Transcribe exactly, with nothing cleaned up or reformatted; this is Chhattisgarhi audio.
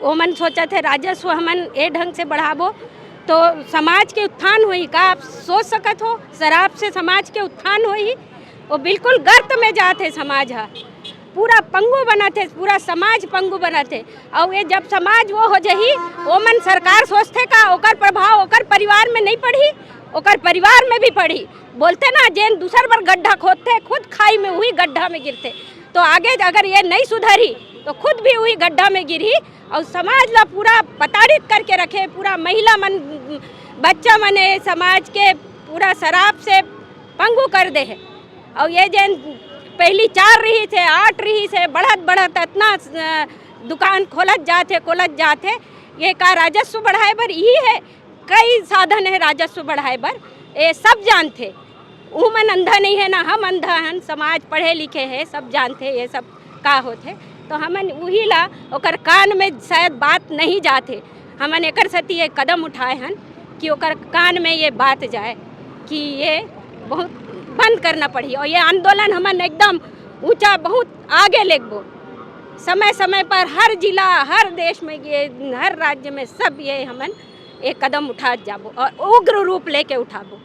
ओमन सोचत हे राजस्व हमन ए ढंग से बढ़ाबो तो समाज के उत्थान होही। का आप सोच सकत हो, शराब से समाज के उत्थान होही? वो बिल्कुल गर्त में जात हे समाज ह, पूरा पंगु बनत हे, पूरा समाज पंगु बनत हे। अउ ये जब समाज वो हो जही, ओमन सरकार सोचथे का ओकर प्रभाव ओकर परिवार में नहीं पड़ही? ओकर परिवार में भी पड़ही। बोलथे ना, जेन दूसर बर गड्ढा खोदथे, खुद खाई में, उही गड्ढा में गिरथे। तो आगे अगर ये नहीं सुधरही तो खुद भी उही गड्ढा में गिरही। अउ समाज ला पूरा प्रताड़ित करके रखे, पूरा महिला मन, बच्चा मन, ये समाज के पूरा शराब से पंगु कर दे हे। अउ ये जेन पहली चार रहिस हे, आठ रहिस हे, बढ़त बढ़त अतना अ, दुकान खोलत जात हे, खोलत जात हे। ये का राजस्व बढ़ाए बर इही हे? कई साधन हे राजस्व बढ़ाए बर, ये सब जानथे। उमन अंधा नहीं हे ना, हम अंधा हन, समाज पढ़े लिखे हे, सब जानथे ये सब का होथे। तो हमन उही ला, ओकर कान में शायद बात नहीं जात हे। हमन एकर सेती ये कदम उठाए हन कि ओकर कान में ये बात जाए कि ये बहुत बंद करना पड़ही। और ये आंदोलन हमन एकदम ऊंचा, बहुत आगे लेगबो। समय समय पर हर जिला, हर देश में, ये हर राज्य में सब ये हमन एक कदम उठात जाबो और उग्र रूप लेके उठाबो।